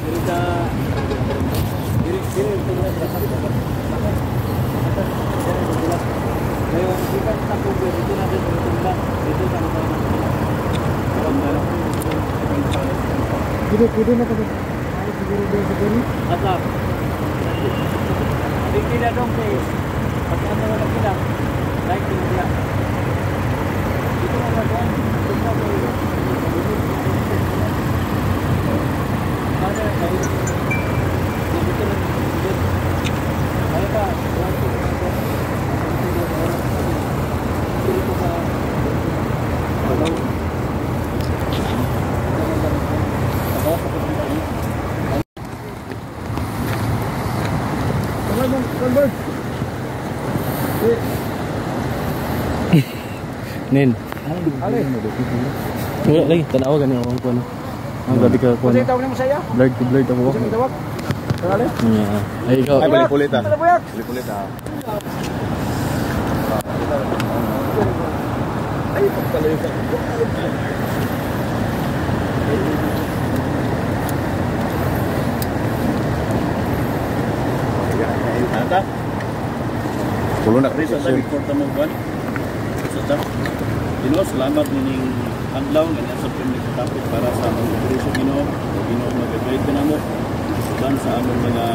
Diri sa diri diri ito. Ngayon, gikan sa Kuber, dito natin sa Rotunda. Dito sa Rotunda. Pwede, pwede na kami. Ay, siguro doon sa diri. Asa. Tingin na dong kay pag ano na kita. Like din siya. Dito na doon. Dito na doon. Ano, dito na dito. Kaya ka, dito sa Hello. Sunbird. Nin. Ali. Wala lagi tanawa gani akong kuno. Ang gabi ka kuno. Kasi tawag nimo saya? Blurred ko, blurred ako. Kasi tawag. Ali. Yeah. Ay, ikaw. Ay, balik ulit ah. Ano buyak? Balik ulit ah. Ay, pagkalayo ka. Ata, Tulo na Chris, ata before ta mo kuan. Sa ta. Ginoo, salamat nining adlaw nga niya sa nagkatapos para sa among operasyon, Ginoo. Ginoo, mag-guide ka namo uban sa among mga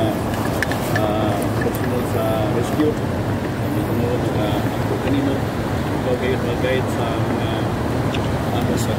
personnel sa rescue. Kami, Ginoo, nag-ako kanimo. Ikaw kayo mag-guide sa mga ano sa